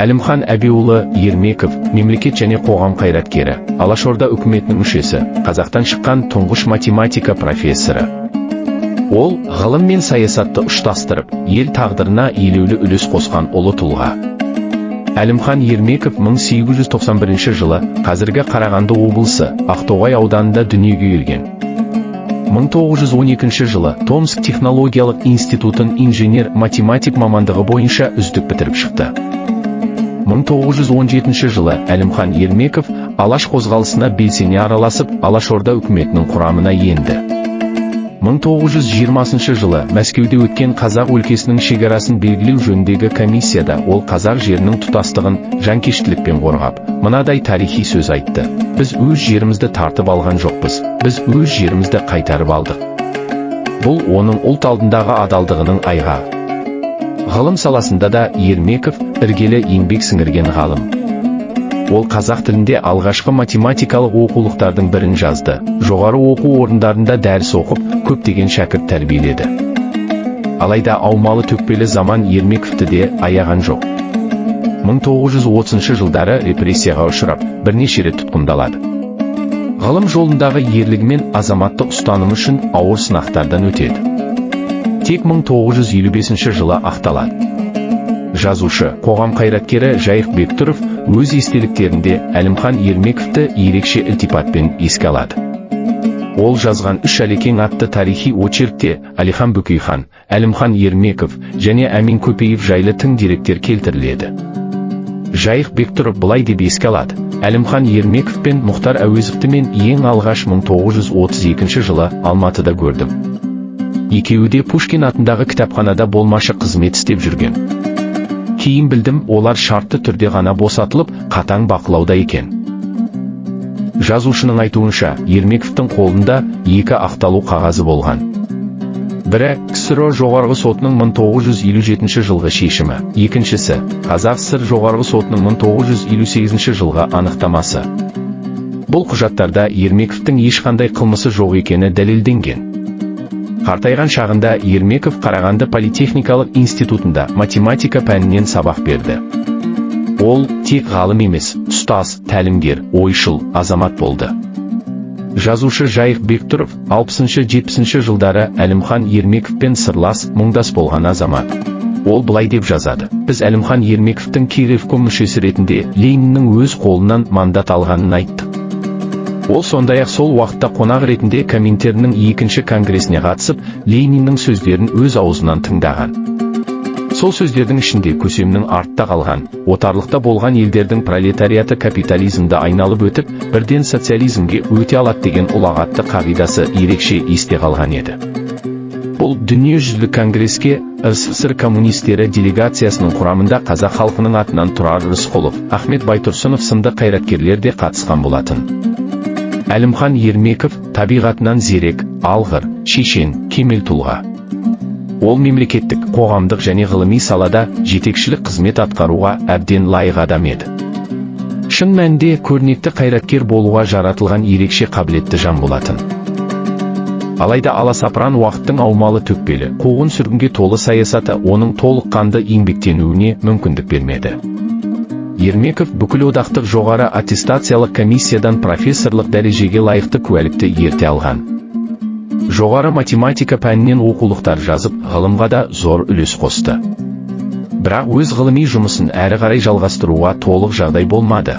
Әлімхан Әбеуұлы Ермеков – мемлекет және қоғам қайраткері, Алашорда үкіметінің мүшесі, қазақтан шыққан тұңғыш математика профессоры. Ол ғылым мен саясатты ұштастырып, ел тағдырына елеулі үлес қосқан ұлы тұлға. Әлімхан Ермеков 1891 жылы қазіргі Қарағанды облысы Ақтоғай ауданында дүниеге келген. 1912 жылы Томск технологиялық институтын инженер-математик мамандығы бойынша үздік бітіріп шықты. 1917 жылы Әлімхан Ермеков Алаш қозғалысына белсене араласып, Алашорда үкіметінің құрамына енді. 1920 жылы Мәскеуде өткен қазақ өлкесінің шекарасын белгілеу жөніндегі комиссияда ол қазақ жерінің тұтастығын жанкештілікпен қорғап, мынадай тарихи сөз айтты: «Біз өз жерімізді тартып алған жоқпыз, біз өз жерімізді қайтарып алдық». Бұл оның ұлт алдындағы адалдығының айғағы. Ғылым саласында да Ермеков іргелі еңбек сіңірген ғалым. Ол қазақ тілінде алғашқы математикалық оқулықтардың бірін жазды, жоғары оқу орындарында дәріс оқып, көптеген шәкірт тәрбиеледі. Алайда аумалы төкпелі заман Ермековті де аяған жоқ. 1930 жылдары репрессияға ұшырап, бірнеше рет тұтқындалады. Ғылым жолындағы ерлігі мен азаматтық ұстанымы үшін ауыр сынақтардан өтеді. Тек 1955 жылы ақталады. Жазушы, қоғам қайраткері Жайық Бектұров өз естеліктерінде Әлімхан Ермековті ерекше ілтипатпен еске алады. Ол жазған «Үш Әлекең» атты тарихи очеркте Әлихан Бөкейхан, Әлімхан Ермеков және Әмин Көпеев жайлы тың деректер келтіріледі. Жайық Бектұров былай деп еске алады: «Әлімхан Ермеков пен Мұхтар Әуезовті мен ең алғаш 1932 жылы Алматыда көрдім. Екеуі де Пушкин атындағы кітапханада болмашы қызмет істеп жүрген. Кейін білдім, олар шартты түрде ғана босатылып, қатаң бақылауда екен». Жазушының айтуынша, Ермековтің қолында екі ақталу қағазы болған. Бірі – КСРО Жоғарғы сотының 1957 жылғы шешімі, екіншісі – Қазақ ССР Жоғарғы сотының 1958 жылғы анықтамасы. Бұл құжаттарда Ермековтің ешқандай қылмысы жоқ екені дәлелденген. Қартайған шағында Ермеков Қарағанды политехникалық институтында математика пәнінен сабақ берді. Ол тек ғалым емес, ұстаз, тәлімгер, ойшыл азамат болды. Жазушы Жайық Бектұров 60-70 жылдары Әлімхан Ермековпен сырлас, мұңдас болған азамат. Ол былай деп жазады: «Біз Әлімхан Ермековтің КРФКом мүшесі ретінде Лениннің өз қолынан мандат алғанын айттық. Ол сондай-ақ сол уақытта қонақ ретінде Коминтерннің екінші конгресіне қатысып, Лениннің сөздерін өз аузынан тыңдаған. Сол сөздердің ішінде көсемнің артта қалған, отарлықта болған елдердің пролетариаты капитализмді айналып өтіп, бірден социализмге өте алады деген ұлағатты қағидасы ерекше есте қалған еді». Бұл дүниежүзілік конгреске РСФСР коммунистері делегациясының құрамында қазақ халқының атынан Тұрар Рысқұлов, Ахмет Байтұрсынов сынды қайраткерлер де қатысқан болатын. Әлімхан Ермеков табиғатынан зерек, алғыр, шешен, кемел тұлға. Ол мемлекеттік, қоғамдық және ғылыми салада жетекшілік қызмет атқаруға әбден лайық адам еді. Шын мәнінде көрнекті қайраткер болуға жаратылған ерекше қабілетті жан болатын. Алайда аласапыран уақыттың аумалы төкпелі, қуғын сүргінге толы саясаты оның толыққанды еңбектенуіне мүмкіндік бермеді. Ермеков бүкілодақтық жоғары аттестациялық комиссиядан профессорлық дәрежеге лайықты куәлікті ерте алған. Жоғары математика пәнінен оқулықтар жазып, ғылымға да зор үлес қосты. Бірақ өз ғылыми жұмысын әрі қарай жалғастыруға толық жағдай болмады.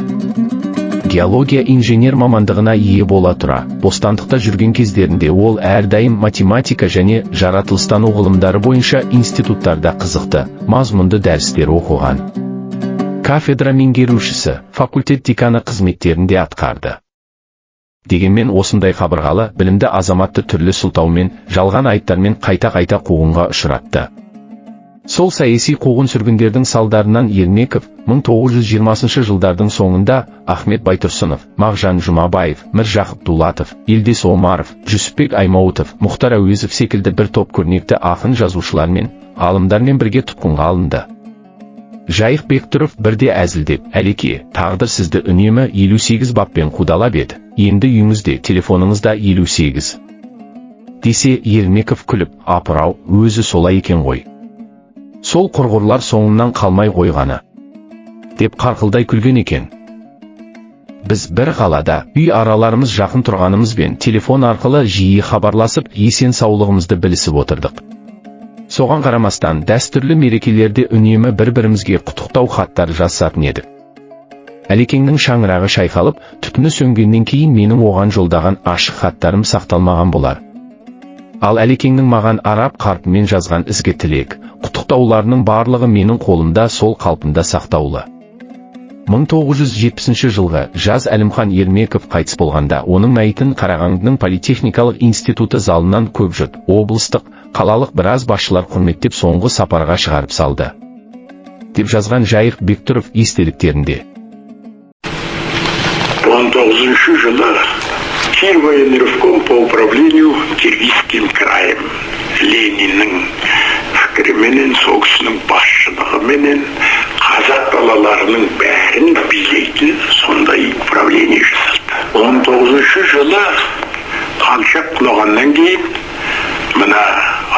Геология инженер мамандығына ие бола тұра, бостандықта жүрген кездерінде ол әрдайым математика және жаратылыстану ғылымдары бойынша институттарда қызықты, мазмұнды дәрістер оқыған. Кафедра меңгерушісі, факультет деканы қызметтерін де атқарды. Дегенмен осындай қабырғалы, білімді азаматты түрлі сылтаумен, жалған айыптармен қайта-қайта қуғынға ұшыратты. Сол саяси қуғын-сүргіндердің салдарынан Ермеков 1920 жылдардың соңында Ахмет Байтұрсынов, Мағжан Жұмабаев, Міржақып Дулатов, Елдес Омаров, Жүсіпбек Аймауытов, Мұхтар Әуезов секілді бір топ көрнекті ақын жазушылармен, ғалымдармен бірге тұтқынға алынды. Жайық Бектұров бірде әзілдеп: «Әлеке, тағдыр сізді үнемі 58 баппен қудалап еді, енді үйіңізде, телефоныңызда 58», – десе, Ермеков күліп: «Апырау, өзі солай екен ғой. Сол құрғырлар соңымнан қалмай қойғаны». Деп қарқылдай күлген екен. Біз бір қалада, үй араларымыз жақын тұрғанымызбен, телефон арқылы жиі хабарласып, есен саулығымызды білісіп отырдық. Соған қарамастан, дәстүрлі мерекелерде үнемі бір-бірімізге құттықтау хаттар жазысатын едік. Әлекеңнің шаңырағы шайқалып, түтіні сөнгеннен кейін менің оған жолдаған ашық хаттарым сақталмаған болар. Ал Әлекеңнің маған араб қарпімен жазған ізгі тілек, құттықтауларының барлығы менің қолымда сол қалпында сақтаулы. 1970 жылғы жаз Әлімхан Ермеков қайтыс болғанда, оның мәйітін Қарағандының политехникалық институты залынан көп жұрт, облыстық, қалалық біраз басшылар құрметтеп, соңғы сапарға шығарып салды. Деп жазған Жайық Бектұров естеліктерінде. 19 жылы Кирвоенревком по управлению Киргизским краем Лениннің пікіріменен, сол кісінің басшылығыменен қазақ далаларының бәрін билейтін сондай управление жасалды. 19 жылы Колчак құлағаннан кейін мына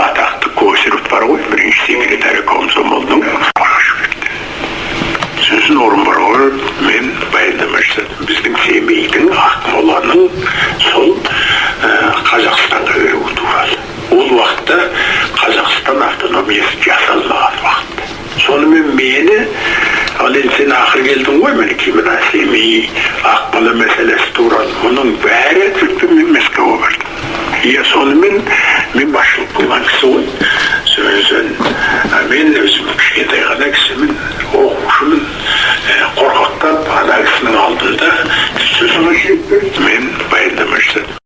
атақты Косарев бар ғой, бірінші секретарь комсомолдың, жіберді. Сосын Орынборға барып, мен баяндама жасадым біздің Семейдің, Ақмоланың сол Қазақстанға беруі туралы. Ол уақытта Қазақстан автономиясы жасалмаған уақыт. Сонымен мені: «Ал енді сен ақыры келдің ғой, мінекей, мына Семей, Ақмола мәселесі туралы мұның бәрі». Мен Мәскеуге бардым, иә. Сонымен мен басшылық қылған кісі ғой. Сосын мен өзім кішкентай ғана кісімін, оқушымын, қорқақтап ана кісінің алдында сөз, мен баяндама жасадым.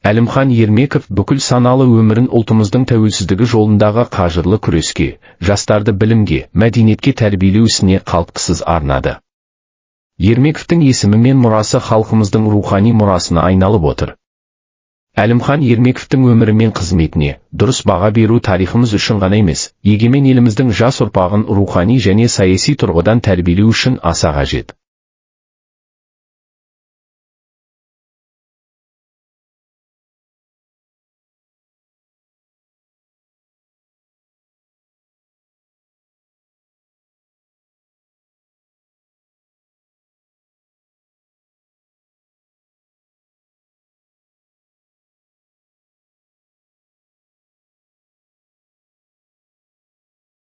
Әлімхан Ермеков бүкіл саналы өмірін ұлтымыздың тәуелсіздігі жолындағы қажырлы күреске, жастарды білімге, мәдениетке тәрбиелеу ісіне қалтқысыз арнады. Ермековтің есімі мен мұрасы халқымыздың рухани мұрасына айналып отыр. Әлімхан Ермековтің өмірі мен қызметіне дұрыс баға беру тарихымыз үшін ғана емес, егемен еліміздің жас ұрпағын рухани және саяси тұрғыдан тәрбиелеу үшін аса қажет.